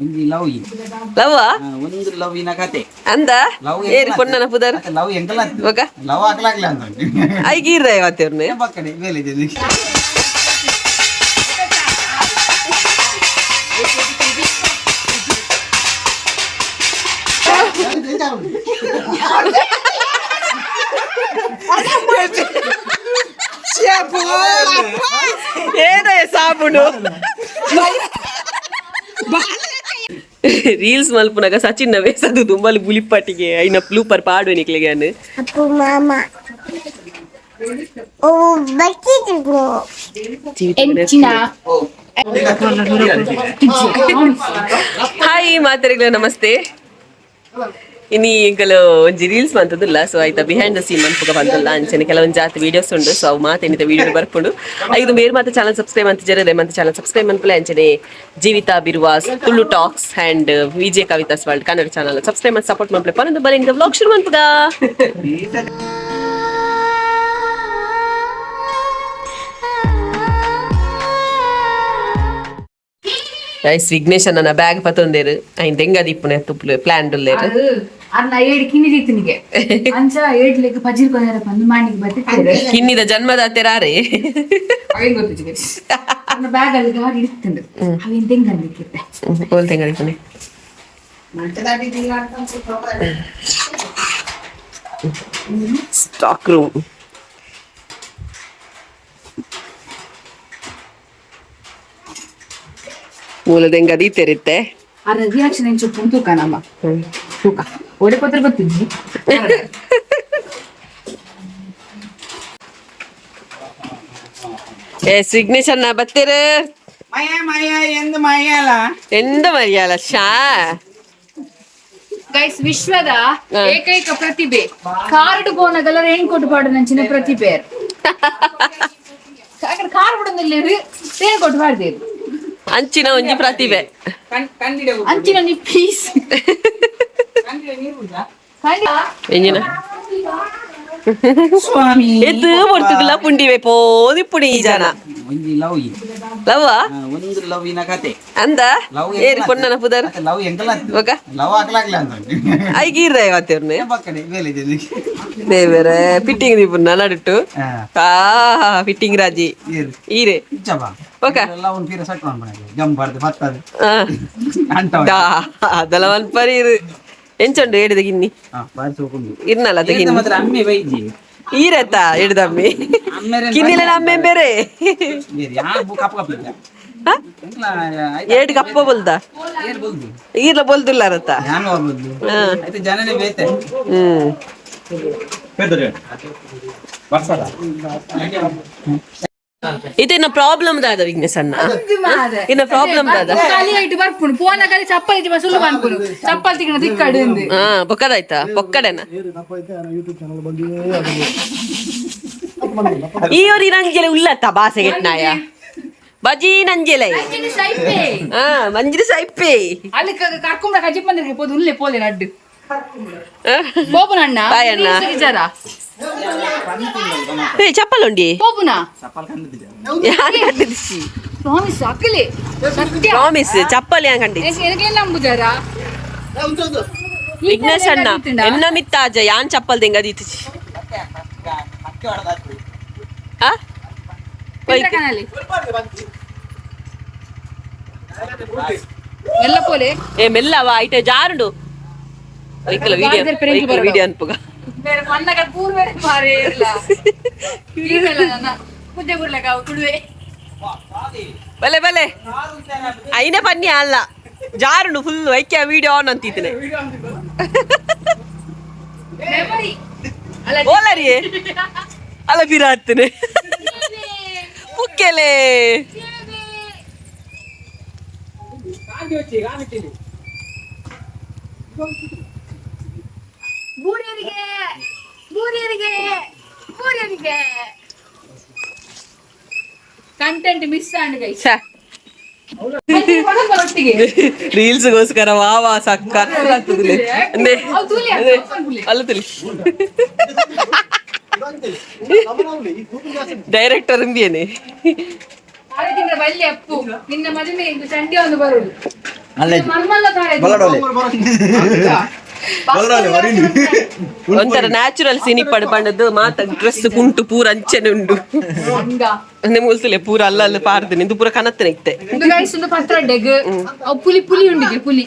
ಒಂಜಿ love. Love. ಒಂದು ಲವ್ವಿನ ಕತೆ. ಅಂದ. ಲವ್. ಏರಿ ಪೊನ್ನನ ಪುದರ್? ಲವ್ ಎಂಕಲ. ಬೊಕ? ಲವ್ ಹಾಕ್ಲಾಗ್ಲ ಅಂತ. ಐಗೀರ್ದ ಯಾವತ್ತೇರ್ನೆ? ಪಕ್ಕಡೆ ಬೇಲೆ. ಏನೇ ಸಾಬೂನು? ರೀಲ್ಸ್ ಮಲ್ಪುನಾಗ ಸಚಿನ್ ವೇಸದು ದುಂಬಲ್ ಬುಲಿಪಾಟಿಗೆ ಐನ ಬ್ಲೂಪರ್ ಪಾಡುವೆ ನಿಕ್ಲೆಗೆ ಅನ್ನು. ಅಪ್ಪು ಮಾಮ ಓ ಬಚ್ಚಿದ್ರು. ಎಂಚಿನ? ಹಾಯ್ ಮಾತರಿಗಳ, ನಮಸ್ತೆ. ಇನಿ ಎಂಕಲು ಒಂಜಿ ರೀಲ್ಸ್ ಮಂತದಿಲ್ಲ. ಸೊ ಆಯ್ತಾ, ಬಿಹೈಂಡ್ the scene ಮನ್ಪುಗ ಬಂದಲ್ಲ. ಅಂಚನೆ ಕೆಲವೊಂದು ಜಾತಿ ವಿಡಿಯೋಸ್ ಉಂಡು. ಸೊ ಅವು ಮಾತೇನಿತ ವಿಡಿಯೋ ಬರ್ಪುಂಡು. ಐದು ಬೇರೆ ಮಾತ ಚಾನಲ್ ಸಬ್ಸ್ಕ್ರೈಬ್ ಅಂತ ಜರದೆ ಮತ್ತೆ ಚಾನಲ್ ಸಬ್ಸ್ಕ್ರೈಬ್ ಮನ್ಪುಲೆ. ಅಂಚನೆ Jeevitha Biruvas Tulu talks and Vijay Kavitha's world Kannada channel subscribe ಮತ್ತು ಸಪೋರ್ಟ್ ಮನ್ಪುಲೆ. ಪನೊಂದು ಬಲೆ ವ್ಲಾಗ್ ಶುರು ಮನ್ಪುಗ. ಗೈಸ್, ವಿಘ್ನೇಶ್ ನನ್ನ ಬ್ಯಾಗ್ ಪತ್ತೊಂದೇರು. ಐನ್ ದೆಂಗದಿಪ್ಪುನೆ ತುಪ್ಪು ಪ್ಲಾನ್ ಉಲ್ಲೇರು. ಅದು ಅರ್ನ ಏಡ್ ಕಿನ್ನಿ ದಿತ್ತನಿಗೆ ಅಂಚ ಏಡ್ಲೆಗ್ ಪಜಿರ್ ಕೊಯ್ಯರ ಬಂದು ಮಾಣಿಗೆ ಬತ್ತಿತ್ತು. ಕಿನ್ನಿದ ಜನ್ಮದಾತೆರಾರೆ. ಅವೇನ್ ಗೊತ್ತಿಜ್ಜಿ. ಅರ್ನ ಬ್ಯಾಗ್ ಅಲ್ಲಿ ಗಾಡಿ ಇಡ್ತಂಡು ಅವೇನ್ ತೆಂಗಂದಿಕ್ಕಿತ್ತೆ. ಬೋಲ್ ತೆಂಗದಿಪ್ಪುನೆ. ಸ್ಟಾಕ್ ರೂಮ್ ಮೂಲದೆಂಗ ದೀತೆರಿತ್ತೆ. ಅರ್ನ ರಿಯಾಕ್ಷನ್ ಎಂಚು ತೂಕ ನಮ್ಮ ತೂಕ ಒಡೆ ಪತ್ರ ಗೊತ್ತಿದ್ದಿ. ಏ ವಿಘ್ನೇಶ್ ಅಣ್ಣ ಬತ್ತೀರ? ಮಯ ಮಯ ಎಂದು ಮಯಲ್ಲ. ಎಂದ ಮರಿಯಲ್ಲ ಶಾ. ಗೈಸ್, ವಿಶ್ವದ ಏಕೈಕ ಪ್ರತಿಭೆ ಕಾರ್ಡ್ ಪೋನಗಲ್ಲ ರೇಣ್ ಕೊಟ್ಟು ಪಾಡು ನಂಚಿನ ಪ್ರತಿಭೆ. ಕಾರ್ ಬಿಡೋದಿಲ್ಲ, ರೇಣ್ ಕೊಟ್ಟು ಪಾಡ್ದೇರು. ಅಂಚಿನ ಒಂಜಿ ಪ್ರತಿಭೆ. ಕಂಡಿಡ. ಅಂಚಿನ ಒಂಜಿ ಪೀಸ್. ಕಂಡಿಡ ನೀರು ಕುಡ್ದ? ಎಂಜಿನ? ಸ್ವಾಮಿ. ಎದ್ದು ಪೊರ್ತುಗುಲ ಪುಂಡಿವೆ ಪೋದಿಪ್ಪುಡಿ ಈ ಜನ. ಒಂಜಿ ಲವ್. ಲವ್. ಒಂದು ಲವ್ವಿನ ಕತೆ. ಅಂದ. ಲವ್. ಏರಿ ಪೊನ್ನನ ಪುದರ್? ಲವ್ ಎಂಕಲ. ಬೊಕ? ಲವ್ ಹಾಕ್ಲಾಗ್ಲ ಅಂತ. ಐಗೀರ್ದ ಯಾವತ್ತೇರ್ನೆ? ಪಕ್ಕಡೆ ಬೇಲೆ. ದೇವರೇ, ಫಿಟ್ಟಿಂಗ್ ದೀಪುನ ನಡುಟ್ಟು. ಆ ಫಿಟ್ಟಿಂಗ್ ರಾಜಿ. ಈರೆ. ಇಚ್ಚಬಾ. ಬೊಕ? ಲವ್ ಪೀರ ಸಟ್ ಮಾಡ್ಬಾರ್ದು ಜಂಪ್ ಬಾರ್ದು ಬರ್ತದೆ ಅಂಟ. ದಾ ಅದಲ ಮನ್ಪರಿ ಇರು. ಎಂಚುಂಡು ಏಡಿದ ಗಿನ್ನಿ? ಬಾರಿ ಸೋಕುಂಡು. ಇರ್ನಲ್ಲ ಅದ ಗಿನ್ನಿ. ಮಾತ್ರ ಅಮ್ಮೆ ಬೈಜಿ. ಈರತ್ತ ಹಿಡ್ದಮ್ಮಿ. ಅಮ್ಮೆರೆ. ಕಿನ್ನಿಲ ಅಮ್ಮೆ ಬೇರೆ. ಬೇರೆ ಯಾ ಕಪ್ಪ ಕಪ್ಪ ಇಲ್ಲ. ಹ? ಏಡ್ ಕಪ್ಪ ಬೊಲ್ದ. ಏರ್ ಬೋಲ್ದು. ಈರ್ಲ ಬೊಲ್ದುಲ್ಲಾರತ್ತ. ನಾನು ಬರ್ಬೋದು. ಆಯ್ತು, ಜನನೇ ಬೇತೆ. ಇದೇನ ಪ್ರಾಬ್ಲಮ್ ದಾದ ವಿಘ್ನೇಶ್ ಅಣ್ಣ? ಇನ್ನ ಪ್ರಾಬ್ಲಮ್ ದಾದ? ಖಾಲಿ ಐಟು ಬರ್ಪುಂಡು ಪೋನ ಖಾಲಿ ಚಪ್ಪಲ್ ಇಜ್ಜಿ ಸುಳ್ಳು ಬಂದ್ಪುನು ಚಪ್ಪಲ್ ತಿಂಗಳ ದಿಕ್ಕಡು. ಹಾ, ಬೊಕ್ಕದಾಯ್ತಾ ಬೊಕ್ಕಡೆನ? ಈ ಒರಿ ನಂಜೆಲೆ ಉಲ್ಲತ್ತ ಬಾಸೆ ಗೆಟ್ನಾಯ ಬಜಿ ನಂಜೆಲೆ. ಹಾ, ಮಂಜಿನ ಸೈಪೆ. ಅಲ್ಲಿ ಕರ್ಕೊಂಡ ಕಜಿಪ್ ಬಂದಿರ್ಗೆ ಪೋದು ಉಲ್ಲೆ ಪೋಲೆ ನಡ್ಡು ಪೋಪುನ ಅಣ್ಣ. ಬಾಯ್ ಅಣ್ಣ. ವಿಚಾರ. ಏ ಚಪ್ಪಲ್ ಉಂಡಿ. ಪೋಪುನ. ಚಪ್ಪಲ್ ಕಂಡಿದ್ದೆ. ಯಾರು ಕಂಡಿದ್ದಿ? ಪ್ರಾಮಿಸ್ ಅಕ್ಕಲೆ ಸತ್ಯ. ಪ್ರಾಮಿಸ್, ಚಪ್ಪಲ್ ಯಾನ್ ಕಂಡಿ. എനിക്ക് ನಂಬುಜಾರ? ವಿಘ್ನೇಶ್ ಅಣ್ಣ ಎನ್ನ ಮಿತ್ತಾಜ ಯಾನ್ ಚಪ್ಪಲ್ ದೆಂಗ ದೀತಿಚಿ. ಆ ಹೋಯ್ತು. ಎಲ್ಲ ಪೋಲೆ. ಏ ಮೆಲ್ಲವ, ಐಟೆ ಜಾರುಂಡು. ಒಯ್ಕಲ ವಿಡಿಯೋ. ಪೆರಿಂಗ್. ವಿಡಿಯೋ ಅನ್ಪುಗ. ಬೇರೆ ಮನ್ನಗ ಪೂರ್ ಬೇರೆ ಮಾರೇ ಇಲ್ಲ ಇಲ್ಲ ಪೂಜೆ ಗುರ್ಲಕ ತುಳುವೆ. ಬಲೆ ಬಲೆ, ಐನೆ ಪನ್ನಿ ಅಲ್ಲ, ಜಾರುಂಡು ಫುಲ್. ಐಕ್ಯ ವಿಡಿಯೋ ಆನ್ ಅಂತಿತ್ತನೆ. ಮೆಮೊರಿ ಅಲ್ಲ. ಓಲರಿ ಅಲ್ಲ, ಬಿರಾತ್ತನೆ ಪುಕ್ಕೆಲೆ. ಬೂರಿಯರಿಗೆ ಬೂರಿಯರಿಗೆ ಬೂರಿಯರಿಗೆ ಕಂಟೆಂಟ್ ಮಿಸ್ ಆಂಡ್ ಗೈಸ್. ಛೆ. ಒಟ್ಟಿಗೆ. ರೀಲ್ಸ್ಗೋಸ್ಕರ ವಾ ವಾ ಸಕ್ಕತ್ತಾಗ್ತದೆ. ಅಲ್ಲ ತುಲಿ ಡೈರೆಕ್ಟರ್ ಇಂದಿಯೇನೆ. ಆರು ತಿಂಗಳ ಬಲ್ಲಿ ಅಪ್ಪು ನಿನ್ನ ಮದುವೆ ಚಂಡಿ ಒಂದು ಬರುದು. ಒಂಥರ ನ್ಯಾಚುರಲ್ ಸೀನ್ ಇಪ್ಪಡು ಪಂಡದ್ದು ಮಾತ ಡ್ರೆಸ್ ಕುಂಟು ಪೂರ ಅಂಚನೆ ಉಂಡು. ಮುಲ್ತಲೆ ಪೂರ ಅಲ್ಲ ಅಲ್ಲ ಪಾರ್ದು ನಿಂದು ಪೂರ ಕನತ್ತನೆ ಇತ್ತೆ. ಇಂದು ಗೈಸ್ ಒಂದು ಪತ್ರ ಡೆಗ್ ಅವು ಪುಲಿ ಪುಲಿ ಉಂಡಿಗೆ ಪುಲಿ.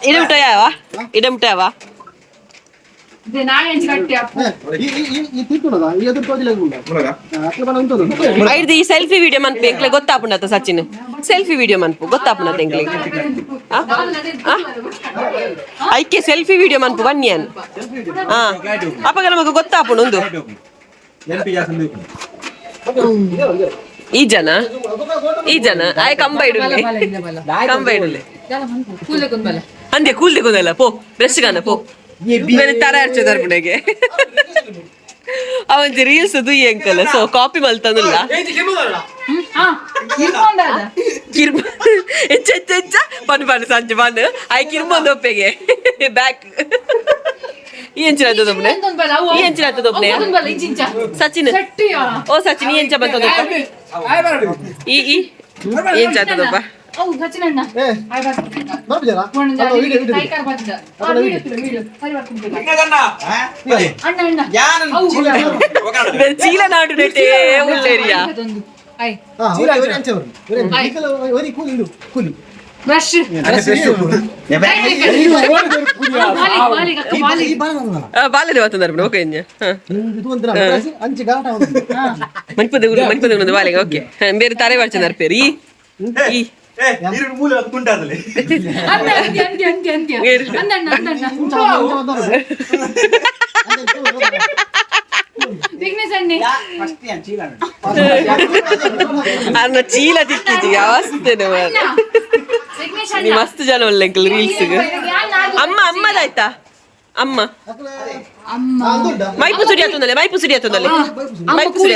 ಇಡ ಮುಟ್ಟಾಯವ, ಇಡ ಮುಟ್ಟಾಯವ. ಐದು ಈ ಸೆಲ್ಫಿ ವಿಡಿಯೋ ಮನ್ಪು ಎಂಕ್ಲೆ ಗೊತ್ತಾಪುಂಡತ ಸಚಿನ್. ಸೆಲ್ಫಿ ವಿಡಿಯೋ ಮನ್ಪು ಗೊತ್ತಾಪುಂಡತ ಎಂಕ್ಲೆ. ಐಕೆ ಸೆಲ್ಫಿ ವಿಡಿಯೋ ಮನ್ಪು ಬನ್ನಿಯನ್. ಹಾ, ಅಪ್ಪಗ ನಮಗ ಗೊತ್ತಾಪುಂಡು ಒಂದು. ಈ ಜನ ಈ ಜನ ಆಯ್ ಕಂಬ ಇಡುಲೆ, ಕಂಬ ಇಡುಲೆ. ಅಂದೆ ಕೂಲ್ದೆ ಕುಂದಲ್ಲ ಪೋ ಬ್ರಷ್ ಗಾನ ಪೋ ಬೇರೆ ತರ ಅರ್ಚದಾರ್ಪುಣೆಗೆ ಅವಂಜಿ ರೀಲ್ಸ್ ದುಯ್ಯ ಅಂಕಲ್. ಸೊ ಕಾಪಿ ಮಲ್ತಂದಿಲ್ಲ. ಕಿರ್ಮ ಹೆಚ್ಚ ಹೆಚ್ಚ ಹೆಚ್ಚ ಪನ್ ಪನ್ ಸಂಜೆ ಪನ್ I ಕಿರ್ಮೊಂದು ಒಪ್ಪೆಗೆ ಬ್ಯಾಕ್. ಈ ಎಂಚಿನ ಆತದೊಬ್ನೆ, ಈ ಎಂಚಿನ ಆತದೊಬ್ನೆ ಸಚಿನ್. ಓ ಸಚಿನ್, ಈ ಎಂಚ ಬಂತದಪ್ಪ? ಈ ಈ ಎಂಚ ಆತದಪ್ಪ? ಚೀಲ ನಾಡು ನೆಟ್ಟೆ ಉಳ್ಳೇರಿಯಾ. ಬಾಲ್ಯದ ವಾತಂದಾರ ಓಕೆ. ಮಣಿಪದ ಮಣಿಪದ ಬಾಲೆಗೆ ಓಕೆ. ಬೇರೆ ತಾರೆ ವಾಚಂದಾರ ಪೇರು ಈ ಈ ಅನ್ನ ಚೀಲ ತಿಕ್ಕಿದ್ವಿ ಯಾವಸ್ತೇನೆ. ನೀ ಮಸ್ತ್ ಜನ ಒಳ್ಳೆ ರೀಲ್ಸ್. ಅಮ್ಮ ಅಮ್ಮದಾಯ್ತಾ? ಅಮ್ಮ ಮೈಪು ಸುಡಿ ಆತಂದಲೆ, ಮೈಪು ಸುಡಿ ಆತಂದಲೆ, ಮೈಪು ಸುಡಿ.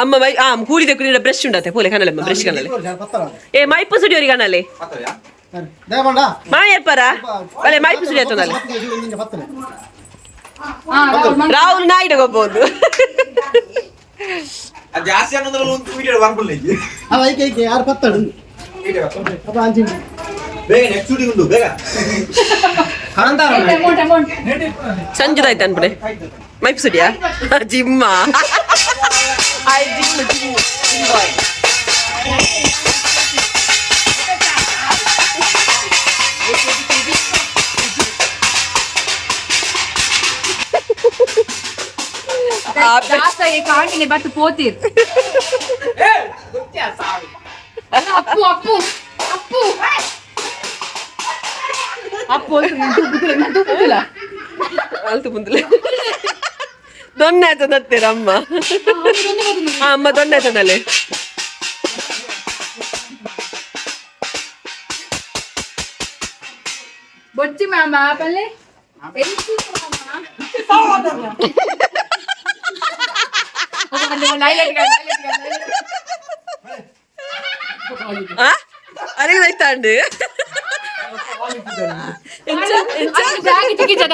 ಅಮ್ಮ ಮೈ ಆ ಕೂಲಿ ದೆಕ್ಕು ಬ್ರಷ್ ಉಂಡತೆ ಪೋಲೆ ಕನಲೆ ಬ್ರಷ್ ಕನಲೆ. ಏ ಮೈಪು ಸುಡಿ ಅವರಿಗೆ ಕನಲೆ ಮಾಯರ್ಪರ ಅಲೆ ಮೈಪು ಸುಡಿ ಆತಂದಲೆ. ರಾಹುಲ್ ನಾಯ್ಡು ಹೋಗ್ಬೋದು. ಜಾಸ್ತಿ ಅನ್ನೋದ್ರಲ್ಲಿ ಒಂದು ವಿಡಿಯೋ ಬರ್ಬಲ್ಲ. ಯಾರು ಪತ್ತಡು ಬೇಗ ನೆಕ್ಸ್ಟ್ ಶೂಟಿಂಗ್ ಉಂಟು ಬೇಗ. ಸಂಜುದಾಯ್ತು ಅನ್ಬಿಡೆ. ಮೈಪು ಸುಡಿಯಾ ಜಿಮ್ಮ ಆಯ್ gym gym gym ಬಾಯ್. ಕಾಣಿಲೆ ಬತ್ತು ಪೋತೀರ್. ಅಪ್ಪು ಅಪ್ಪು ಅಪ್ಪು ಅಪ್ಪು ತೂಪುದಿಲ್ಲ. ಅಲ್ತು ಮುಂದಲೆ ದೊಣ್ಣೆ ಆತದತ್ತೀರ ಅಮ್ಮ. ಅಮ್ಮ ದೊಣ್ಣೆ ಆತದಲ್ಲೇ. ಬೊಚ್ಚಿ ಮಾಮ ಪಲ್ಲೆ. ಅರೆಗೆ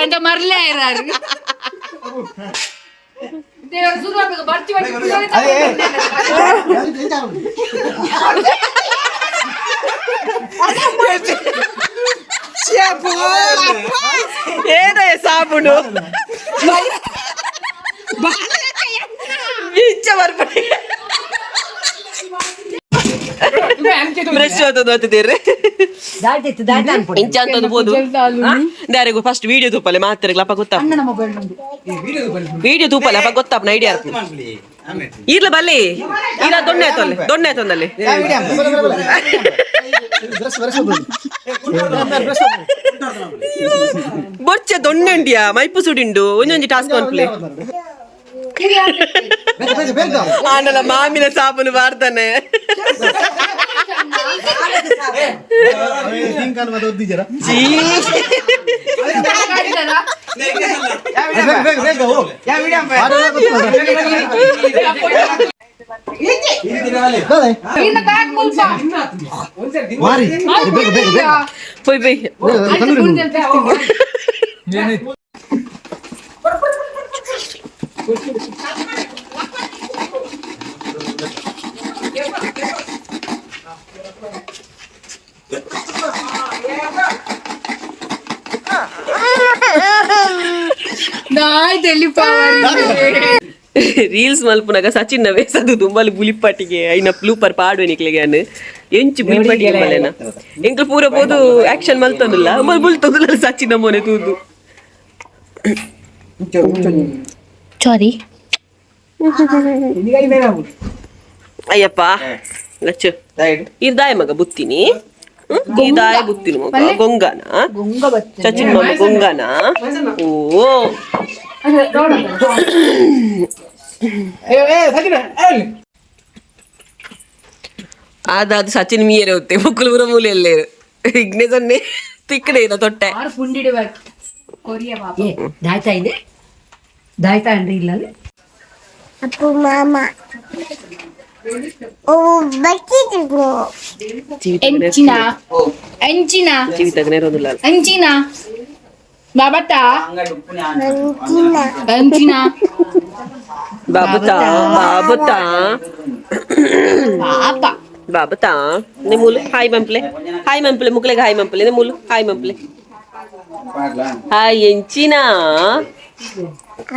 ಅಂತ ಮರ್ಲೇ ಇರಾರು. ಏನೇ ಸಾಬೂನು ಇಂಚ ಬರ್ಪಡಿ ಬ್ರಷ್ ಓದಿದ್ದೀರಿ ಇಂಚ ಅಂತ ಬೋದು ದಾರಿಗು. ಫಸ್ಟ್ ವಿಡಿಯೋ ತೂಪಲೆ ಮಾತ್ರ ಅಪ್ಪ ಗೊತ್ತಾಪ. ವಿಡಿಯೋ ತೂಪಲೆ ಅಪ್ಪ ಗೊತ್ತಾಪನ ಐಡಿಯಾ. ಇರ್ಲ ಬಲ್ಲಿ ಇಲ್ಲ ದೊಣ್ಣೆ ಆಯ್ತಲ್ಲಿ, ದೊಣ್ಣೆ ಆಯ್ತಂದಲ್ಲಿ. ಬೊಚ್ಚೆ ದೊಣ್ಣೆ ಉಂಡಿಯಾ ಮೈಪು ಸುಡಿಂಡು ಒಂಜೊಂಜಿ ಟಾಸ್ಕ್ ಅನ್ಪ್ಲೆ. ಆನಲ ಮಾಮಿನ ಸಾಬೂನು ಬಾರ್ತಾನೆ. ಪೊಯ್ ಪೊಯ್. Reels ಮಲ್ಪುನಾಗ ಸಚಿನ್ ವೇಸದು ದುಂಬಲಿ ಬುಲಿಪಾಟಿಗೆ ಐನ ಬ್ಲೂಪರ್ ಪಾಡು ನಿಕ್ಲೆಗೆ ಅನ್ನು ಎಂಚು ಬುಲಿಪಾಟಿಗೆ ಮಲೆನ ಎಂಕ್ಲು ಪೂರ ಪೋದು ಆಕ್ಷನ್ ಮಲ್ತೊಂದಿಲ್ಲ ಮಲ್ ಬುಲ್ತೊಂದಿಲ್ಲ ಸಚಿನ್ ಮೋನೆ ತೂದು. ಸಾರಿ. ಅಯ್ಯಪ್ಪ ಲಚ್ಚು ಇರ್ದಾಯ ಮಗ ಬುತ್ತೀನಿ. ಇದಾಯ ಬುತ್ತಿನ ಮಗ ಗೊಂಗನ ಸಚಿನ್ ಮಗ ಗೊಂಗನ ಓ. ಅದಾದ ಸಚಿನ್ ಮೀಯರೆ ಹೊತ್ತೆ ಮುಕ್ಕುಲು ಪೂರ ಮೂಲೆಯಲ್ಲೇರು ಇಗ್ನೆ ಸೊನ್ನೆ ತಿಕ್ಕಡೆ ಇಲ್ಲ ತೊಟ್ಟೆ. ದಾಯ್ತಾ ಇದೆ ದಾಯ್ತಾ ಅಂದ್ರೆ ಇಲ್ಲ. Appu mama. ಓ ಬಚ್ಚಿದ್ರು. ಎಂಚಿನ ಎಂಚಿನ? ಜೀವಿತ ನೇರೋದಿಲ್ಲ. ಅಂಚಿನ ಬಾಬತ್ತಾ? ಮಂಚಿನ. ಅಂಚಿನ? ಬಾಬುತಾ ಬಾಬುತಾ. ಪಾಪ. ಬಾಬುತಾ ನಿಮ್ಮೂಲು ಹಾಯ್ ಮಂಪ್ಲೆ, ಹಾಯ್ ಮಂಪ್ಲೆ, ಮುಕ್ಲೆಗೆ ಹಾಯ್ ಮಂಪ್ಲೆ, ನಿಮ್ಮೂಲು ಹಾಯ್ ಮಂಪ್ಲೆ, ಹಾಯ್ ಎಂಚಿನ?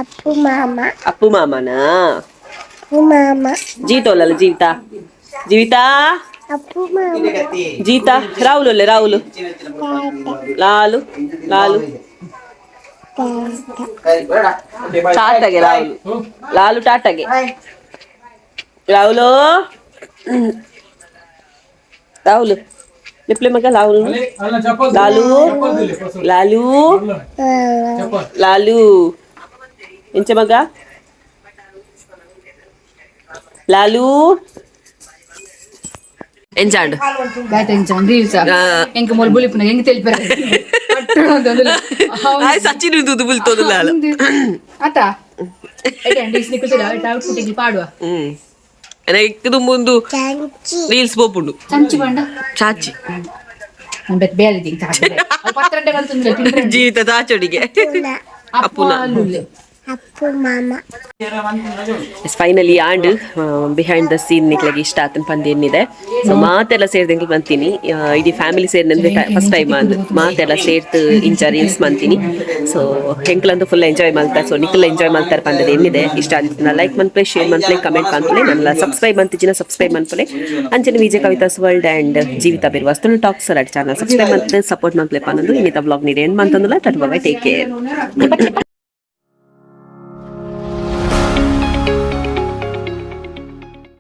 ಅಪ್ಪು ಮಾಮ. ಅಪ್ಪು ಮಾಮನಾ? ಅಪ್ಪು ಮಾಮ. ಜೀತೋಲಲ್ಲ ಜೀವಿತ ಜೀವಿತಾ. ಅಪ್ಪು ಮಾಮ. ಜೀತಾ ರಾಹುಲ್ ಒಲ್ಲೆ ರಾಹುಲ್ ಲಾಲು ಲಾಲು ಟಾಟಾಗೆ ರಾಹುಲ್ ಲಾಲು ಟಾಟಾಗೆ ರಾಹುಲ್ ರಾಹುಲ್ ಲಿಪ್ಲೆ ಮಗ ರಾಹುಲ್ ಲಾಲು ಲಾಲು ಲಾಲು ಎಂಚ ಮಗ ಲಾಲು ಎಂಚಾಂಡ್? ದಾಯ್ತಾ ಎಂಚ ರೀಲ್ಸ್? ಎಂಕ ಮೊಲ್ ಬುಲಿಪುನ ಹೆಂಗ್ తెలిపారు? ಸಚಿನ್ ದುದು ಬುಲ್ತೋದಿಲ್ಲ. ಆತ ಔಟ್ಪುಟ್ ಪಾಡುವ. ಹ್ಮ್ ಎನಕ್ಕೆ ಮುಂದು ಚಂಚಿ. ರೀಲ್ಸ್ ಪೋಪುಂಡು. ಚಂಚಿ ಬಂಡ. ಚಾಚಿ. ಬೇಲೆ ಪತ್ರಂಡೆ ಬಂತಂದ್ರೆ. ಜೀವಿತ ಚಾಚೋಡಿಗೆ. ಅಪ್ಪು. ಅಪ್ಪು ಮಾಮ. Finally and behind the scene ನಿಕ್ಲಗೆ ಇಷ್ಟ ಆತನ ಪಂದ್ ಏನಿದೆ. ಸೊ ಮಾತೆಲ್ಲ ಸೇರ್ದಂಗೆ ಬಂತೀನಿ. ಇಡೀ ಫ್ಯಾಮಿಲಿ ಸೇರಿದಂದ್ರೆ ಫಸ್ಟ್ ಟೈಮ್ ಅಂದ್ ಮಾತೆಲ್ಲ ಸೇರ್ತು ಇಂಚ ರೀಲ್ಸ್ ಮಂತೀನಿ. ಸೊ ಹೆಂಕ್ಲಂತೂ ಫುಲ್ ಎಂಜಾಯ್ ಮಾಡ್ತಾರೆ. ಸೊ ನಿಖಲ್ ಎಂಜಾಯ್ ಮಾಡ್ತಾರೆ ಪಂದದ ಏನಿದೆ. ಇಷ್ಟ ಆದಿತ್ತು ಲೈಕ್ ಮನ್ಪ್ಲೆ, ಶೇರ್ ಮನ್ಪ್ಲೆ, ಕಮೆಂಟ್ ಮನ್ಪ್ಲೆ, ನನ್ನ ಸಬ್ಸ್ಕ್ರೈಬ್ ಅಂತಿಜಿನ ಸಬ್ಸ್ಕ್ರೈಬ್ ಮನ್ಪ್ಲೆ. ಅಂಚನೆ ವಿಜಯ ಕವಿತಾಸ್ ವರ್ಲ್ಡ್ ಅಂಡ್ ಜೀವಿತ ಬಿರ್ವಾಸ್ ತುಳು ಟಾಕ್ಸ್ ಚಾನಲ್ ಸಬ್ಸ್ಕ್ರೈಬ್ ಅಂತ ಸಪೋರ್ಟ್ ಮನ್ಪ್ಲೆ ಪನ್ನೊಂದು ಇನ್ನಿತ ಬ್ಲಾಗ್ ನೀಡಿ and ಮಂತಂದುಲ್ಲ. Tata, bye, take care.